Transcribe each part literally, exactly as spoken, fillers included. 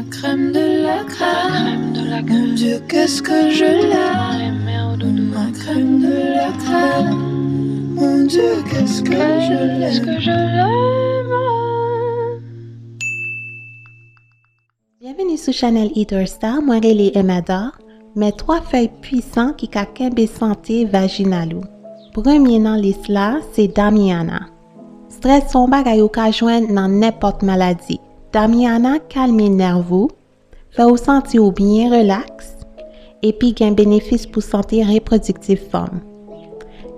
Crème de la crème, mon Dieu, qu'est-ce que je l'aime. Ma crème de la crème, mon Dieu, qu'est-ce que je l'aime. Byenveni sou chanèl Eat or Star, mwen rele Emma Dar. Men twa fèy pwisan ki ka kenbe sante vajinal ou. Premye nan lis la se Damiana. Strès se yon bagay ou ka jwenn nan nenpòt maladi. Damiana kalme nèv ou, fè ou santi ou byen relaks, epi gen benefis pou sante repwodiktif fanm.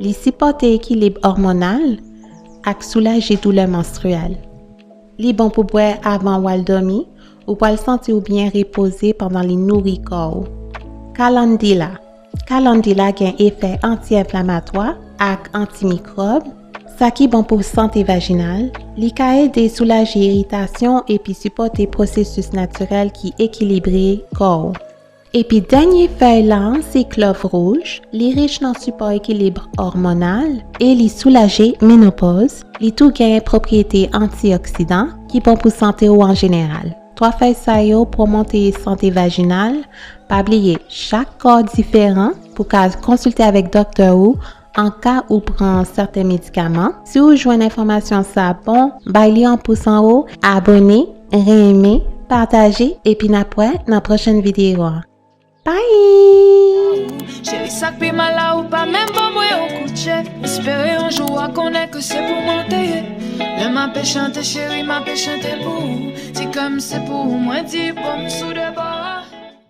Li sipòte ekilib òmonal ak soulaje doulè manstriyèl. Li bon pou bwè avan w al dòmi, ou pral santi w byen repoze pandan li nouri kò w. Kalandila. Kalandila gen efè anti-enflamatwa ak antimikwòb, sa ki bon pou sante vajinal. Li ka ede soulaje iritasyon epi sipòte pwosesis natirèl ki ekilibre kò w. Epi dènye fèy la se klòv wouj. Li rich nan sipò ekilib òmonal e li soulaje menopòz. Li tou gen pwopriyete antioksidan ki bon pou sante w an jeneral. Twa fèy sa yo pwomote sante vajinal. Pa bliye, chak kò diferan. Pou ka konsilte avèk doktè ou an ka ou pran sèten medikaman. Si w jwenn enfòmasyon sa bon, bay li yon pous anwo, abòne, renmen, pataje, epi n ap wè nan pwochèn videyo a. Bye! Cheri, sa k pi mal la, ou pa menm ban mwen yon kout je. Espere yon jou w a konnen ke se pou mwen w te ye. Lè m ape chante, cheri, m ape chante pou ou. Ti kè m se pou ou, mwen di bon m sou de bò.